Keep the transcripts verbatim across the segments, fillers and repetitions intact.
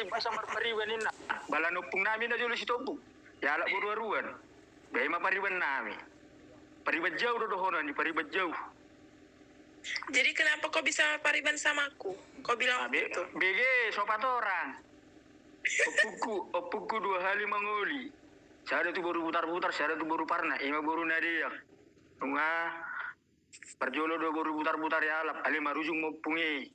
Basa marpariban inna. Bala ni ompung nami na jolo Sitombuk. Dialap boru Aruan. Ba i ma pariban nami. Pariban jau do dohonon i, pariban jau. Jadi kenapa kau bisa pariban sama aku? Kau bilang begitu. Bege, sopat orang. Ompungku, ompungku dua hali mangoli. Sada tu boru Butarbutar, sada tu boru Parna, ima boru na deak. Nunga parjolo do boru Butarbutar dialap, alai marujung ma ompung i.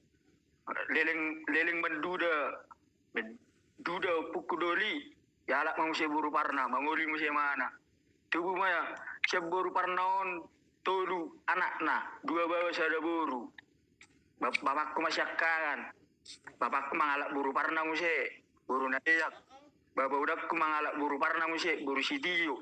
Leleng, leleng manduda. Manduda ompungku doli. Dialap ma muse boru Parna, mangoli muse imana. Tubu ma sian boru Parna on tolu anakna, dua baoa sada boru. Bapakku ma siangkangan. Bapakku mangalap boru Parna muse, boru na deak. Bapa udakku mangalap boru Parna muse, boru Sitio.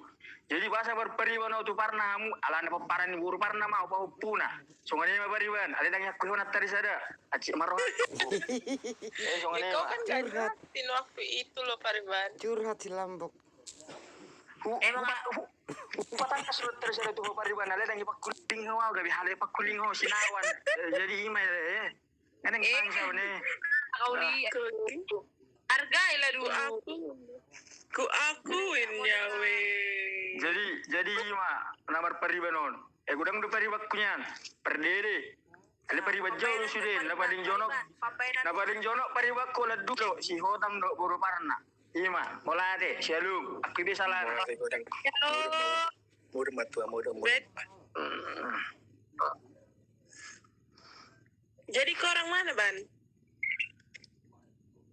Jadi basa marpariban au tu Parna hamu, alana pomparan ni boru Parna ma au pahompuna. Songon i ma pariban, alai ndang iakku songon tadi sada. Acik ma roha. Eh, songon i ma. Kau kan gak yakin waktu itu lo pariban. Curhat si Lambok. Hu, hu, hu, hupatangkas do tersada tu ho pariban, alai ndang ipangkuling ho au, gabe halai pangkuling ho sinawan. Eh, jadi ima eh. Ngadeng tangsa ne. Kau lihat. Hargailah dulu. Ku aku, ku akuin nyawe. Jadi, jadi ima na marpariban on. Eh, godang do paribanku nian. Pardede. Alai pariban jau do sude, na paling jonok. Na paling jonok paribanku Landulo, Sihotang dohot boru Parna. Ima, mauliate, shalom. Aku biasa lah. Mauliate godang. Shalom. Muda matua, muda, muda. Jadi kau orang mana, Ban?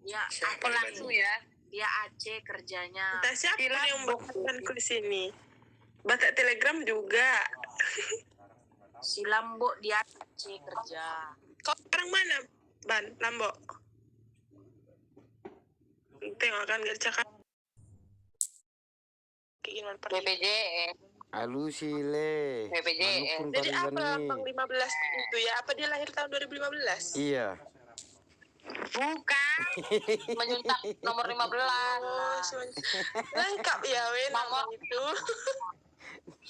Ya, aku langsung ya. Dia Aceh kerjanya. Entah siapa yang membuat Banku di sini. Batak Telegram juga. Si Lambok di Aceh kerja. Kau orang mana, Ban? Lambok. Tengok kan gak cakap. Kayak gimana, Pak? B P J S. Alusi le. B P J S. Jadi apa lambang lima belas itu ya? Apa dia lahir tahun dua ribu lima belas? Iya. Bukan. Menyuntak nomor lima belas. Oh, lengkap ya, we, nama itu.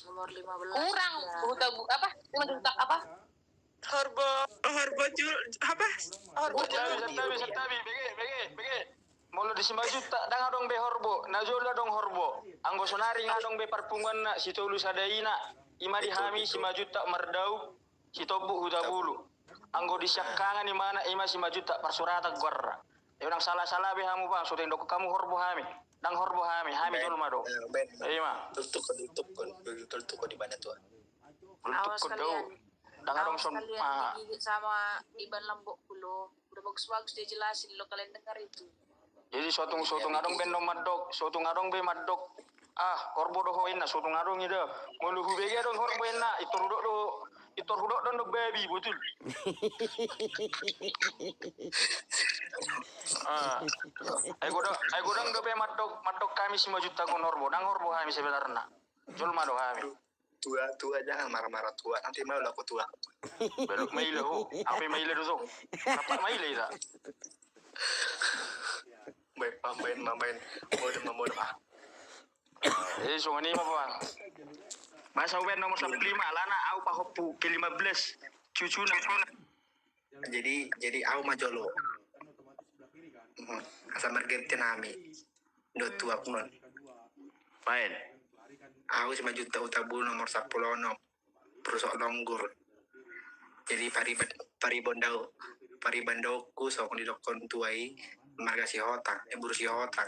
Nomor lima belas. Kurang. Huta bu-, apa? Menyuntak apa? Horbo, horbo jul, apa? Horbo jul. Santabi, santabi, bege, bege, bege. Molo di Simanjuntak ndang adong be horbo, na jolo adong horbo. Anggo sonari nga adong be parpunguanna, sitolu sada ina, ima di hami Simanjuntak Mardauk, Sitombuk Hutabulu. Anggo di siangkangan imana, ima Simanjuntak Parsuratan goarna. Ndang sala-sala be hamu bang, so ndang didok hamu horbo hami. Ndang horbo hami, hami jolma do. Ima. Toltukkon, toltukkon, toltukkon di mana tuan. Awas kalian. Awas kalian digigit sama Iban Lambokku lo. Udah bagus-bagus dia jelasin lo, kalian dengar itu. Jadi sotung, sotung adong be na mandok, sotung adong be mandok. Ah, horbo do ho inna, sotung adong ida. Molo hubege adong horbo inna, itor hudok do, itor hudok do babi, botul. Ah. Ai godang, ai godang dope mandok, mandok hami Simanjuntak on horbo, ndang horbo hami sebenarna. Jolma do hami. Tua, tua, jangan marah-marah tua. Nanti malu aku tua. Belok maila ho. Apa maila do so? Apa maila ita? Main, main, main, main. Modem, modem ah. Eh, songon i ma bang. Masa uben nomor sampulu lima, alana au pahompu ke lima belas. Cucuna. Jadi, jadi au ma jolo. Hmm, asa margenti nami. Dot tuak non. Main. Au Simanjuntak Hutabulu nomor sampulu onom. Boru Soklonggur. Jadi pariban, pariban dao, pariban daoku songon didokkon tua i marga Sihotang, eh, boru Sihotang.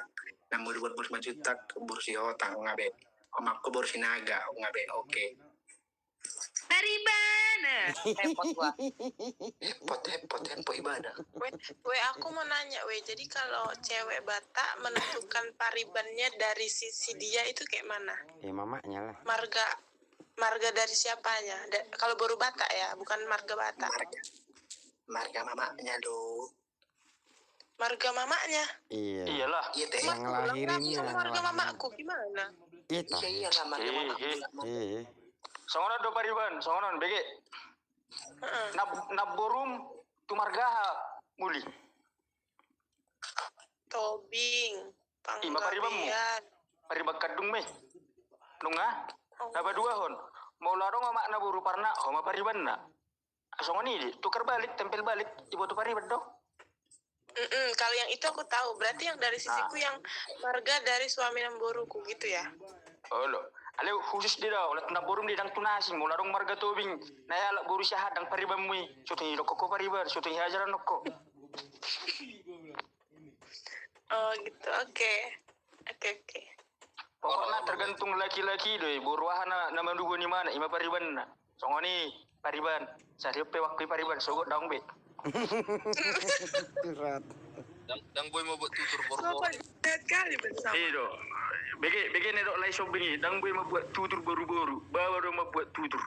Namun dibuat boru Simanjuntak, boru Sihotang, nga be. Omakku boru Sinaga, nga be. Oke. Pariban. Hepot gua. Hepot, hepot, hepot ibadah. We, we, aku mau nanya, we. Jadi kalau cewek Batak menentukan paribannya dari sisi dia itu kayak mana? Ya, mamaknya lah. Marga, marga dari siapanya? Da-, kalau boru Batak ya, bukan marga Batak. Marga, marga mamaknya lo. Marga mamaknya. Iya. Iyalah. Iya teh. Yang lahirinnya. Marga mamakku gimana? Iya, iya lah, marga mamakku. Iya. Songon on do pariban, songon on bege. Heeh. Nab-, naborum tu marga aha muli? Tobing. Ima paribanmu. Panggabean. Pariban kandung me. Nunga? Oh. Na paduahon. Molo adong omakna boru Parna, ho ma paribanna. Songon i di, tukar balik, tempel balik, iboto pariban do. Mm-mm, kalau yang itu aku tahu. Berarti yang dari sisiku yang marga dari suami namboruku gitu ya. Olo. Alai khusus do, olat namborum do, ndang tu na asing. Molo adong marga Tobing na ialap boru Siahaan, ndang paribanmu i. Sotung i dokkon ho pariban, sotung i hajar dokkon ho. Oh gitu, oke. Oke, oke. Pokokna tergantung laki-laki do i, boru aha na, na manduhon imana, ima paribanna. Songon i pariban, sarion pe waktu i pariban, sogot daong be. Ndang, ndang boi mambuat tutur boru-boru. Sopan banget kali bersama. I do. Bege, bege na didok Lae Sombing i, ndang boi mambuat tutur boru-boru, baoa do mambuat tutur.